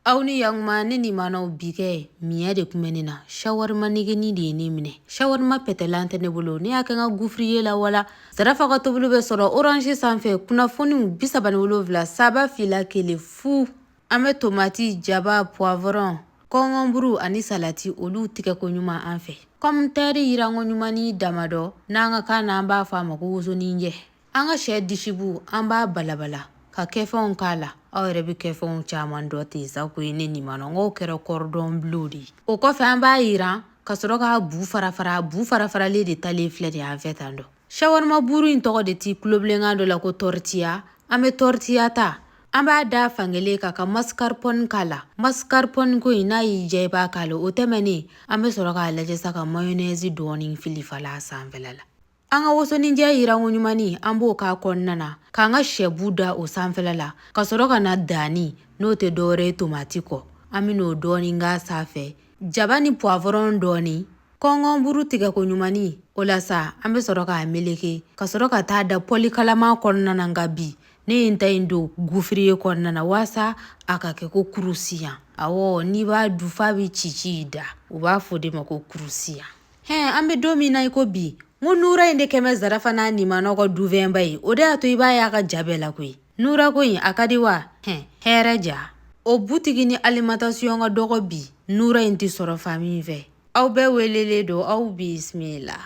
Aw ni yakuma, ne nimanaw, bi kɛ miɲɛ de kun bɛ ne na. Shawarma negeni de ye ne minɛ. Shawarma pɛtɛlan tɛ ne bolo, ne y'a kɛ n ka gaufrier la. Wala Zarafa ka tobili bɛ sɔrɔ Orange sanfɛ, kunnafoniw 37 3 2 1 0. An bɛ tomati, jaba, poivron, concombre ani salati, olu tigɛ ko ɲuman an fɛ. Pomme de terre yiranko ɲuman ni damadɔ, n'an ka kan na an b'a fɔ a ma ko wosoninjɛ. An ka sɛ disibu, an b'a balabala ka kɛfɛnw k'a la. Aw yɛrɛ bɛ kɛfɛnw caman dɔn ten sa koyi. Ne nimana n k'o kɛra cordon bleu de ye. O kɔfɛ, an b'a yiran ka sɔrɔ k'a bu fara fara. Bu fara faralen de talen filɛ nin ye an fɛ tan dɔ. Shawarma buru in tɔgɔ de ti kulobilenkan dɔ la ko tortilla. An bɛ tortilla ta, an b'a da fankelen kan ka mascarpone k'a la. Mascarpone ko in, n'a y'i diya i b'a k'a la. O tɛmɛnen, an bɛ sɔrɔ k'a lajɛ sa ka mayonnaise dɔɔni fili fala a sanfɛla la. An ka wosoninjɛ yiranko ɲumanni, an b'o k'a kɔnɔna na, k'an ka sɛbu da o sanfɛla la, ka sɔrɔ ka na danni, n'o tɛ dɔwɛrɛ ye tomati kɔ, an bɛn'o dɔɔni k'a sanfɛ, jaba ni poivron dɔɔni, concombre tigɛko ɲumanni. O la sa, an bɛ sɔrɔ k'a meleke ka sɔrɔ ka taa da poêle kalaman kɔnɔna na. Nka bi ne ye n ta in don gaufrier kɔnɔna na waasa a ka kɛ ko croustillant. Awɔ, n'i b'a dun f'a bɛ ci ci i da, u b'a fɔ de ma ko croustillant. Hɛn, an bɛ don min na i ko bi, n ko Nura in de kɛmɛ Zarafa n'a nimanaw ka dufɛnba ye. O de y'a to i b'a y'a ka ja bɛɛ la koyi. Nura ko in, a ka di wa? Hɛn, hɛrɛ ja. O butigi ni alimentation ka dɔgɔ bi, Nura in tɛ sɔrɔ fan min fɛ. Aw bɛɛ welelen don, aw bisimila.